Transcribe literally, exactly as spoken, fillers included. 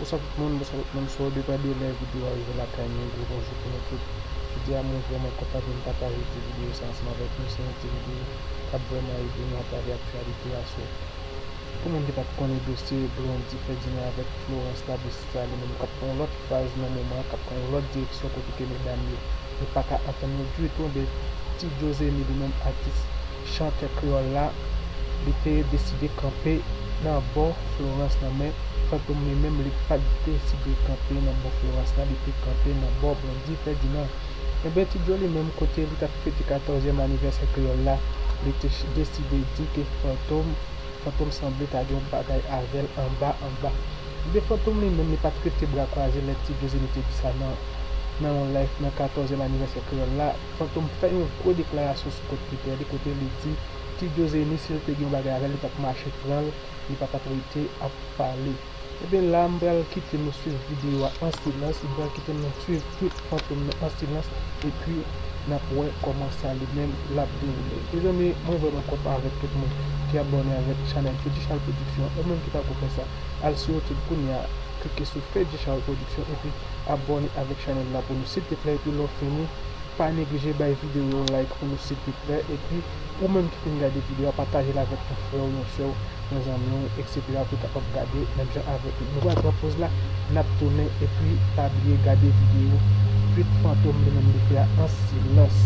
Bonswa tout moun, bonswa tout moun. Sou de pa de lè videyo a rive lakay nou, gwo bonjou pou nou tout. Jodi a mwen vrèman kontan vin pataje ti videyo sa ansanm avèk nou. Se yon ti videyo k ap vrèman ede nou atravè aktyalite a. So, pou moun ki pa t konnen dosye Blondy Ferdinand avèk Florence Labistra, li menm k ap pran yon lòt faz nan moman an, k ap pran yon lòt direksyon kote ke medam yo, yo pa ka antann yo ditou. Ebyen, Ti Joe Zeni li menm, atis chantè kreyòl la, li te deside kanpe nan bò Florence nan, men Fantom li menm li pa t deside kanpe nan bò Florence la, li te kanpe nan bò Blondy Ferdinand. Ebyen, Ti Joe li menm, kote li t ap fete katòzyèm anivèsè kreyòl la, li te ch- deside di ke Fantom, Fantom sanble ta gen yon bagay avè l anba anba. Ebyen, Fantom li menm, li pa t rete bra kwaze lè Ti Joe Zeni te di sa nan, nan yon live nan katòzyèm anivèsè kreyòl la. Fantom fè yon gwo deklarasyon sou kont Twitter li, kote li di Ti Joe Zeni, si l te gen yon bagay avè l, li t ap mache pran l, li pa t ap rete ap pale. Ebyen, la, m pral kite nou swiv videyo a an silans, m pral kite nou swiv tweet Fantom nan an silans, epi n ap wè kòman sa li menm l ap dewoule. Mezanmi, mwen vrèman kontan avèk tout moun ki abòne avèk chanèl Fedjechal Production. Ou menm ki pako fè sa, al sou YouTube kounye a, klike sou Fedjechal Production, epi abòne avèk chanèl la pou nou, silteplè, epi lè w fini, pa neglije bay videyo yon like pou nou, silteplè, epi ou menm ki fin gade videyo a, pataje l avèk yon frè w, yon sè w, yon zanmi w, etsetera, pou l kapab gade menm jan avèk nou. Nou pral pran poz la, n ap tounen, epi pa bliye gade videyo tweet Fantom li menm li fè a an silans.